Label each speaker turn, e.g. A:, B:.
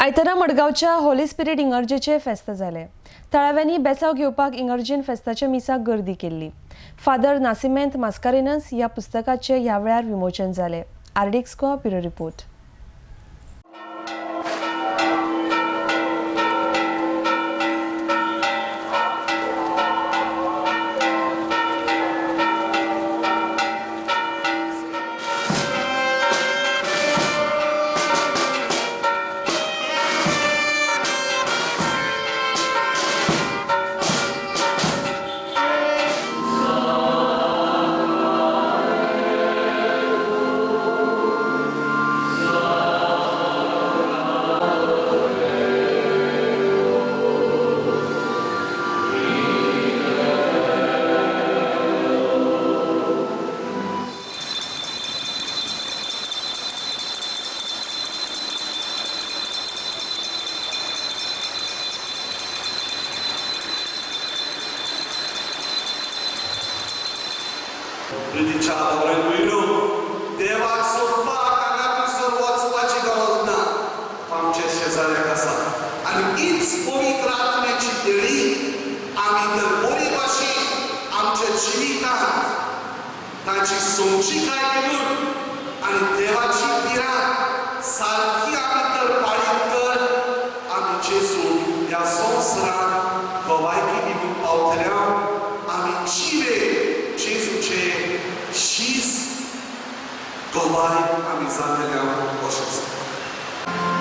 A: आयतारा मडगांवच्या होली स्पिरीट इगर्जेचे फेस्त जालें. थळाव्यांनी बेसांव घेवपाक इगर्जेन फेस्ताच्या मिसाक गर्दी केल्ली. फादर नासिमेंत मास्कारेनस ह्या पुस्तकाचे ह्या वेळार विमोचन जालें. RDX Goa bureau report.
B: प्रितीच्या आवरण भयणो, देवाक सोदपाक हांगा थंयसर वचपाची गरज ना. आमच्या शेजाऱ्याक आसा आनी हीच पवित्र आत्म्याची देणी आमी तर बरे भाशेन आमच्या जिवितांत ताची समजिकाय घेवन आनी देवाची भिरांत सारकी आमी तर पाळीत तर आमी जेजू ह्या संवसारांत गवायकी दिवंक पावतले. आमी जिवे जेजूचे शीस गवाय आमी जातले अशें.